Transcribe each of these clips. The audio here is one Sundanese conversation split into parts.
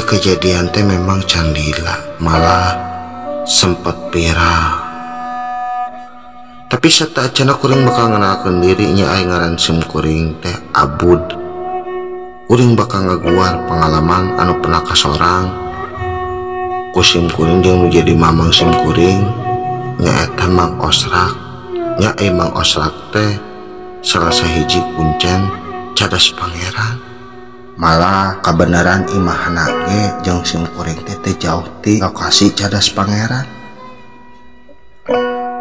Ieu kejadian teh memang candila, malah sempat viral. Tapi sateuacanna kuring bakal ngenalkeun diri nya, ai ngaran sim kuring teh Abud. Kuring bakal ngaguar pengalaman anu pernah kasorang ku sim kuring jeung nu jadi mamang sim kuring nyaeta Mang Osrak. Nya ai Mang Osrak teh salah sahiji kuncen Cadas Pangeran. Malah kabeneran imahna ge jeung sim kuring teh teu jauh ti lokasi Cadas Pangeran.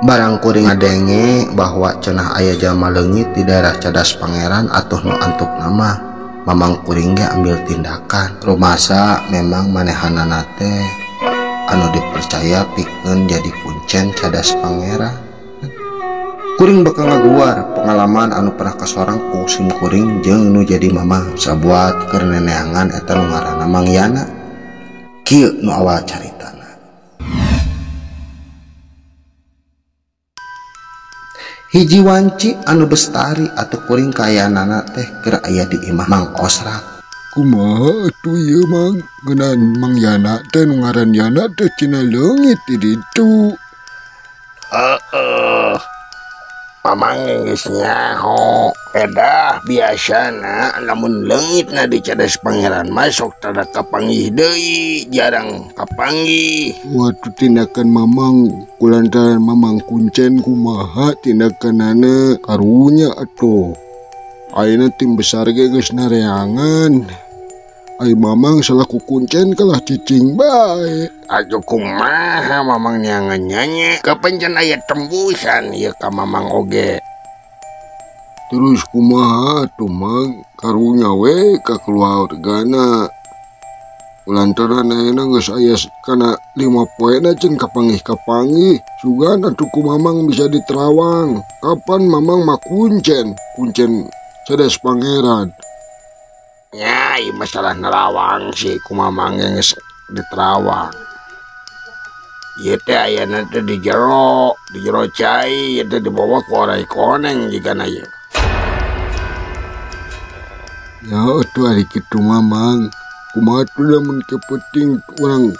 Barang kuring ngadenge bahwa cenah aya jalma leungit di daerah Cadas Pangeran atuh nu antuk nama mamang kuring ge ambil tindakan. Rumasa memang manehanana teh anu dipercaya pikeun jadi kuncen Cadas Pangeran. Kuring bakal ngaguar pengalaman anu pernah kasorang ku sim kuring jeung nu jadi mamang sabuat keur neneangan eta nu ngaranna Mang Yana. Kieu nu awal caritana. Hiji wanci anu bestari atuh kuring kaayaanana teh keur aya di imah Mang Osrak. Kumaha atuh ieu Mang, ngeunaan Mang Yana teh nu ngaran Yana teh cenah leungit di ditu. Heeh. Mamang geus nyaho, edah biasana lamun leungitna di Cadas Pangeran masuk tada kapanggih deui, jarang kapanggih. Waduh, tindakan mamang kulantaran mamang kuncen kumaha tindakanana karunya atuh. Ayeuna tim besar ge geus nareangan. Ai mamang salaku kuncen kalah cicing bae. Atuh kumaha mamang neangan nyanyi, kapan aya tembusan ieu ka mamang oge. Terus kumaha atuh Mang, karunya we ka keluargana. Lantaran ayeuna geus aya kana 5 poena ceun kapanggih-kapanggih. Sugan atuh ku mamang bisa diterawang. Kapan mamang mah kuncen, kuncen Cadas Pangeran. Ya, ieu masalah nerawang sih ku mamang geus diterawang. Ieu teh ayeuna teh di jero cai, ieu teh dibawa ku orai koneng jigana ieu. Ya atuh ari kitu mamang. Kumaha tuh lamun kepeuting urang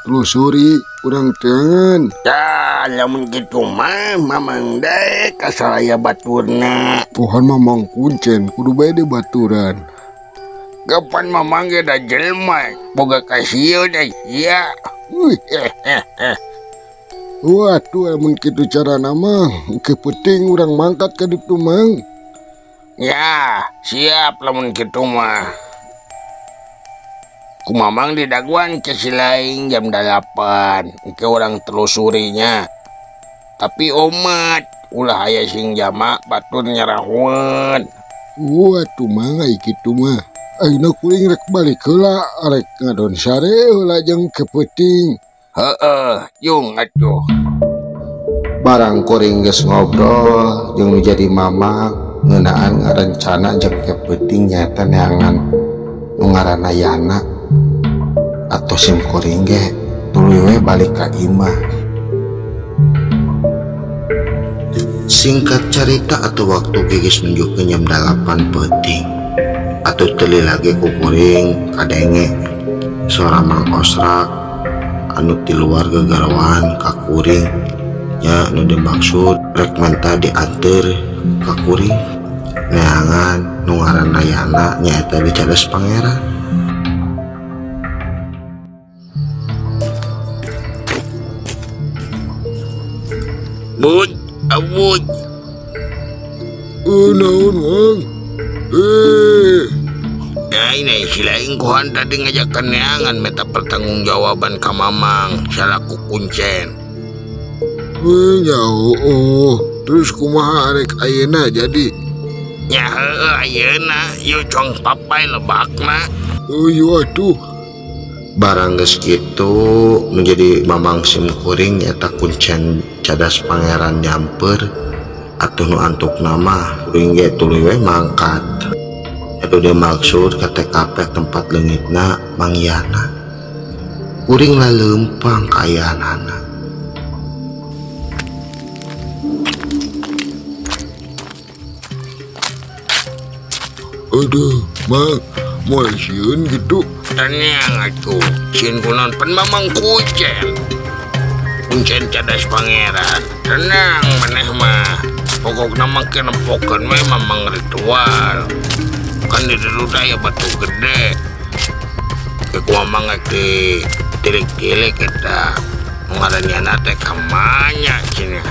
telusuri, urang teangan. Ya, lamun kitu mah mamang deui ka saraya baturna. Pohan mamang kuncen kudu bae di baturan. Kapan mamang ge da jelema boga kasieun deui sia. Waduh, amun kitu carana mah kepeuting urang mangkat ka ditu Mang. Ya, siap lamun kitu mah. Ku mamang didaguan ke silaing jam 8. Engke urang telusurinya. Tapi omat ulah aya sing jamak batur nyarahueun. Waduh Mang, ai kitu mah. Ayeuna kuring rek balik heula, arek ngadon sare heula jeung kepeuting. Heeh, jung atuh. Barang kuring geus ngobrol jeung nu jadi mamang ngeunaan ngarencana jeung kepeuting nyaeta neangan nu ngaranna Yana. Atuh sim kuring ge tuluy we balik ka imah. Singkat carita atuh waktu geus nunjukkeun jam 8 peuting. Atuh teu lagi ku kuring kadenge suara Mang Osrak anu ti luar gagaroan ka kuring. Nya nu dimaksud rek menta dianteur ka kuring neangan nu ngaranna Yana nyaeta di Cadas Pangeran. Bud, abud. Naon Mang? Ya ini si lain kuhan tadi ngajakan neangan meta pertanggungjawaban ka mamang salaku kuncen. Ya oh, terus kumaha arek ayeuna jadi? Ya heueuh ayeuna yeuh cong papai lebakna. Oh iya atuh. Barang geus kitu menjadi mamang sim kuring nyata kuncen Cadas Pangeran nyamper atuh nu antuk nama kuring ge tuluy we mangkat. Atuh dia maksud ka TKP tempat leungitna Mang Yana. Kuring lah leumpang kaayaanana. Aduh, Mang, moal sieun gitu. Tenang atuh, sieun kunaon pan Mamang kucen. Kuncen Cadas Pangeran. Tenang maneh mah. Pokokna mah ke nempokeun we Mamang ritual. Kan di ditu aya batu gede. Ke ku Mamang di tilik-tilik eta. Ngaranna teh kamanya cenah.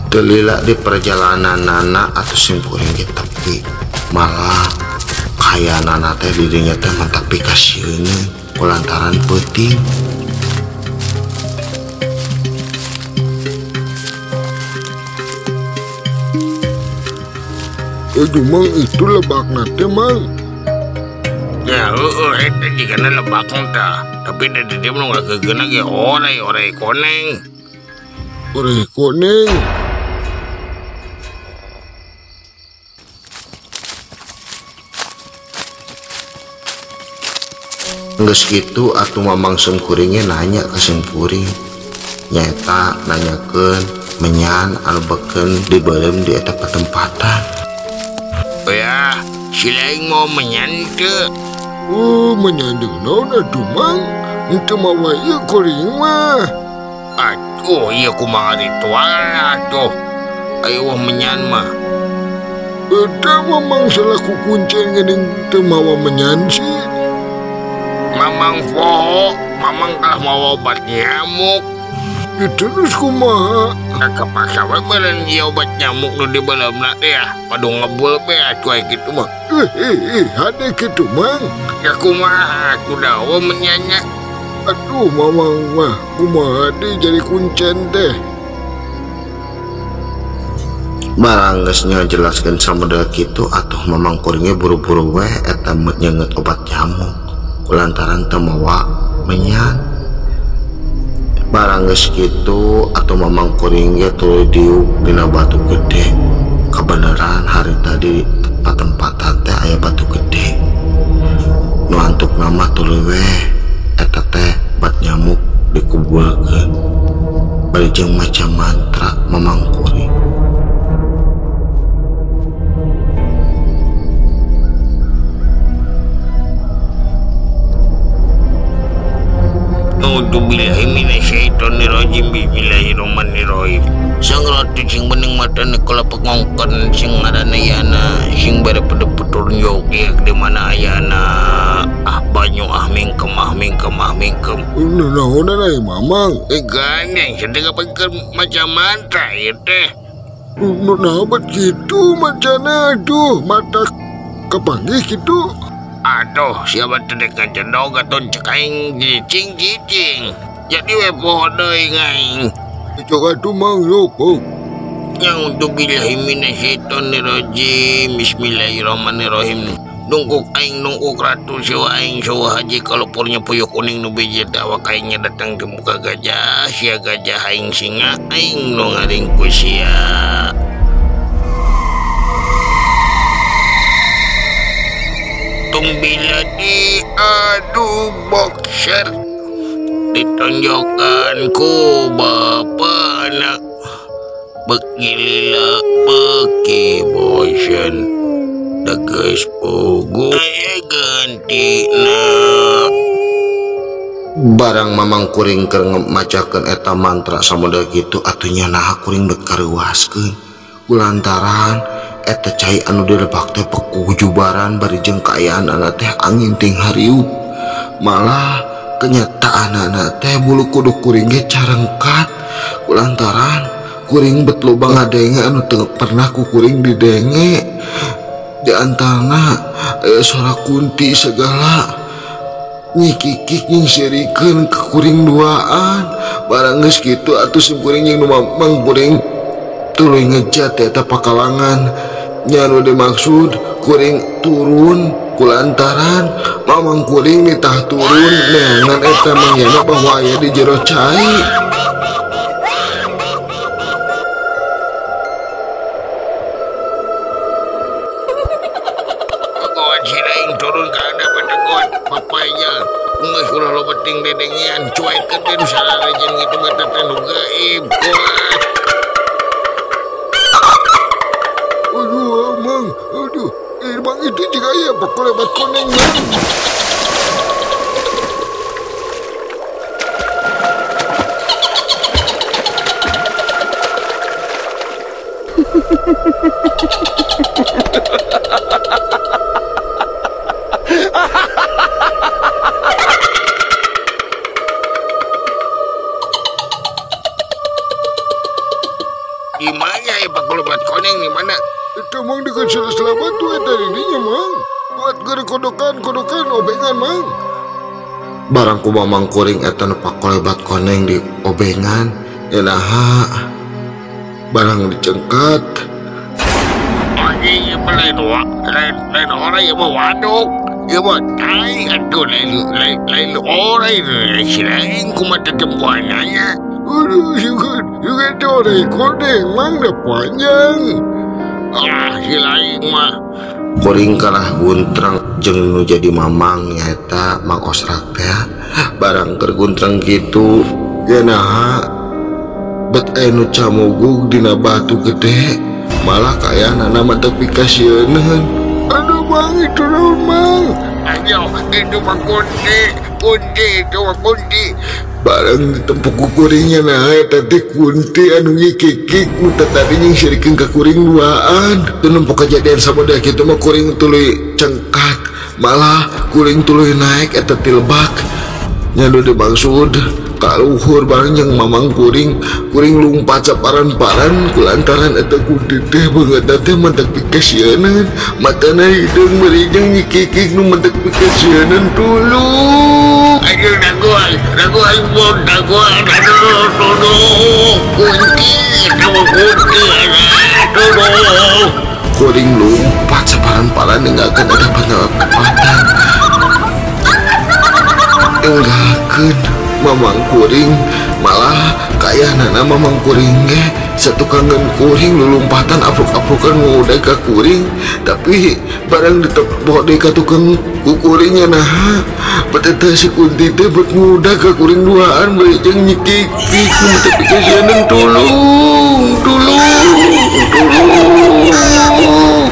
Teu lila di perjalanan nana atuh sim kuring ge tepi. Malah kayanana teh dirinya teh mantap pikasieun kulantaran peuting. Aduh Mang, itu lebakna teh Mang. Ya heueuh eta jigana lebakna tah. Tapi da di dieu mah ngagegeuna ge oray-oray koneng. Oray koneng. Geus kitu atuh Mamang sim kuringnya nanya ka sim kuring. Nyaeta nanyakeun menyan anu beukeun dibeuleum di eta patempatan. Oh ya, si lain mau menyan teu? Oh, menyan jeung naon atuh Mang? Henteu mawa ieu kuring mah. Atuh, ieu kumaha ritual atuh. Ayo wah menyan mah. Eta Mamang selaku kuncen geuning teu mawa menyan sih. Mamang poho, Mamang kalah mawa obat nyamuk. Ya terus kumaha? Kepaksa we meureun ieu obat nyamuk nu dibeuleumna teh ya. Padu ngebul be atuh aya kitu mah. Hade kitu Mang. Ya kumaha atuh dawa menyanya. Aduh Mamang mah kumaha deui jadi kuncen teh. Barang geus ngajelaskeun samodel kitu atuh Mamang kuringnya buru-buru we eta nyeungeut obat nyamuk. Kulantaran teu mawa menyan. Barang geus kitu atuh Mamang kuring ge tuluy diuk dina batu gede. Kebenaran hari tadi patempatan teh aya batu gede. Nu antukna mah tuluy we eta teh bat nyamuk dikubulkeun. Bari jeung maca mantra Mamang kuring. A'udzubillahi minasyaitonirrajim. Bismillahirrahmanirrahim. Sang ratu sing bening matane kala pengongkon sing ngaranna yana sing bare pedeputur yogi di mana ayana ah banyu ah mingkem ah mingkem ah mingkem. Naonan ai Mamang? Gandeng sedeng pengker macam mantra ieu teh. Naon bet kitu macana aduh mata kepanggih kitu. Aduh, siapa teh ngacedog atuh cek aing cicing-cicing. Jadi we poho deui aing. Cok atuh Mang yok. A'udzubillahi minasyaitonirrajim. Bismillahirrahmanirrahim. Nungkuk aing nungkuk ratu siwa aing siwa haji kalupurnya puyuh kuning nu biji awak aingnya datang di muka gajah sia gajah aing singa aing nu ngaringku sia. Bila diadu boxer ditonjokkan ku bapana beki lila beki bosen tegas pugu gantina. Barang Mamang kuring keur macakeun eta mantra samodel kitu atuh nya naha kuring bet kareuwaskeun kulantaran eta cai anu dilebak teh pekujubaran bari jeung kaayaan teh angin ting hariup. Malah kenyataanana teh bulu kuduk kuring ge carengkat kulantaran kuring bet loba ngadenge anu teu pernah ku kuring didenge. Di antarana suara kunti segala nyikikik nyingserikeun ke kuring duaan. Barang geus kitu atuh sim kuring jeung nu Mamang kuring tuluy ngejat eta pakalangan. Nya nu dimaksud kuring turun kulantaran Mamang kuring nitah turun neangan eta mangyana bahwa aya di jero cai. Kawan si lain turun ka ada pategot papanya geus ulah loba ting dedengean cuekeun sararajen kitu mah teh nu gaib. Aduh, Mang, aduh, Bang itu juga ya, bakal lebat koneng, Mang. Di mana ya pakolebat koneng di mana? Itu mang dekat sela-sela batu eta dinya mang. Buat keur kodokan-kodokan obengan mang. Barang ku mamang kuring eta nu pakolebat koneng di obengan enaha barang dicengkat. Anjing ieu mah lain lain orang ieu mah waduk. Ieu mah tai atuh lain orang si lain kumaha tetempoanana. Aduh, juga itu orang koneng mang dah panjang. Ah, si lain mah. Kuring kalah guntreng jeung nu jadi mamang nyaeta Mang Osrak teh. Barang keur guntreng kitu, ya naha bet aya nu camugug dina batu gede, malah kayanana mah teu pikasieuneun. Aduh mang, itu naon mang? Ayo, itu mah kunti, kunti itu mah kunti. Barang ditempuk ku kuringnya nah eta teh kunti anu ngikikik nu tadi nyingsirekeun ka kuring duaan. Teu nempo kejadian samodel kitu mah kuring tuluy cengkat, malah kuring tuluy naik eta tilbak. Nya nu dimaksud kaluhur bareng jeung mamang kuring, kuring lumpat saparan-paran kulantaran eta kunti teh beungeutna teh mentek pikasieuneun, matana hideung meuri jeung nyikikik nu mentek pikasieuneun tulung. Aduh, daguan, daguan, bon, daguan, aduh, tolong, kunti, aduh, kunti, aduh, tolong. Kuring lompat saparan-paran ninggalkeun eta pangal kepatan. Enggalkeun mamang kuring, malah kayanana mamang kuring ge satukangeun kuring lulumpatan apruk-aprukan ngudag ka kuring, tapi barang ditepok deui ka tukang ku kuringnya naha beteta si kunti teh bet ngudag ka kuring duaan bari jeung nyikikik nu teu pikasieuneun tulung tulung tulung.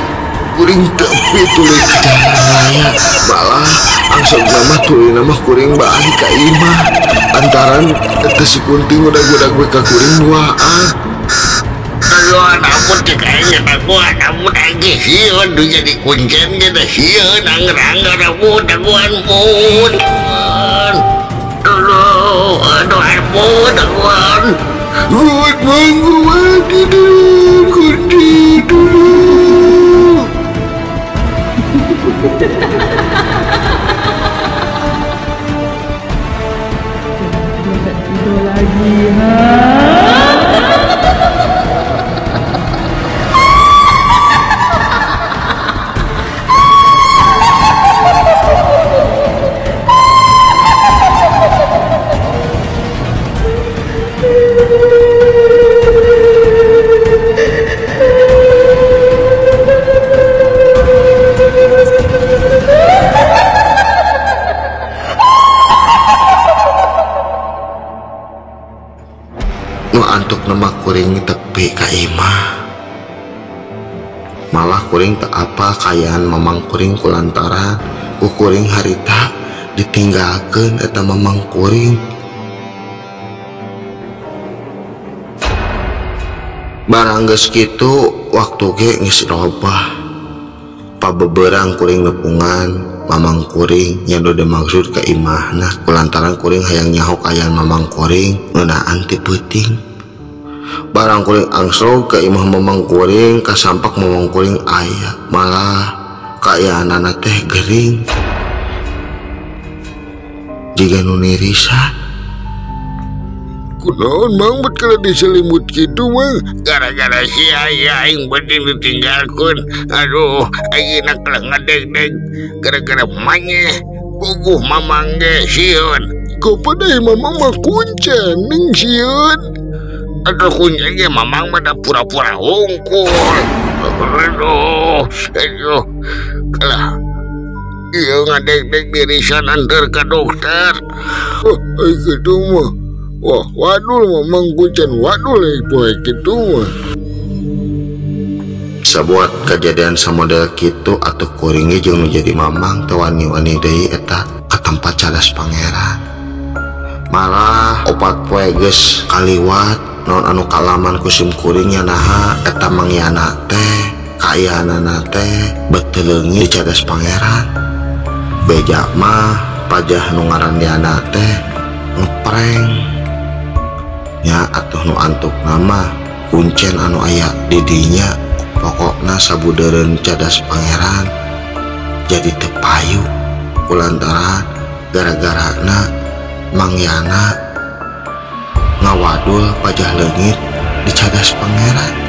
Kuring tepi tuluy ke jalan raya, malah angsok nama tuluy nama kuring balik ka imah antaran eta si kunti ngudag-ngudag we ka kuring duaan. Aduh, ampun cek aing daguan, ampun aing sieun du jadi kuncen ge teh sieun anger-anger ampun daguan pun. Aduh, aduh ampun daguan. Ruwet mang ruwet hideung kunti tulung. Tidur lagi, ha? Nu antuk nama kuring tepi ka imah, malah kuring tak apa kayaan mamang kuring kulantaran ku kuring harita ditinggalkeun eta mamang kuring. Barang geus kitu waktu ge geus robah pabeberang kuring nepungan mamang kuring nya nu dimaksud ka imahna kulantaran kuring hayang nyaho kaayaan mamang kuring ngeunaan ti peuting. Barang kuring angsrog ka imah mamang kuring kasampak mamang kuring aya, malah kaayaanana teh gering jiga nu nirisan. Kunaon mang bet kana diselimut kitu mang? Gara-gara si aya aing beuting ditinggalkeun. Aduh, ayeuna kalah ngadeg-deg gara-gara manyeh puguh mamang ge sieun. Gopada mamang mah kuncen ning sieun. Aduh kuncen ge mamang mah da pura-pura hungkul. Aduh, aduh. Kalah ieu ngadeg-deg dirisan anteur ka dokter. Oh, ai kitu mah. Wah, wadul mamang kuncen wadul poe kitu mah. Sabuat kejadian samodel kitu atuh kuring ge jeung nu jadi mamang teu wani-wani deui eta ka tempat cadas pangeran. Malah opat poe geus kaliwat Naon anu kalaman ku sim kuring nya naha eta Mang Yana teh kaayaanana teh beuteung leungit di Cadas Pangeran. Beja mah pajah nu ngaran Yana teh ngeprank nya atuh nu antukna mah kuncen anu aya di dinya. Pokokna sabudeureun Cadas Pangeran jadi teu payu kulantaran gara-garana Mang Yana ngawadul pajah leungit di Cadas Pangeran.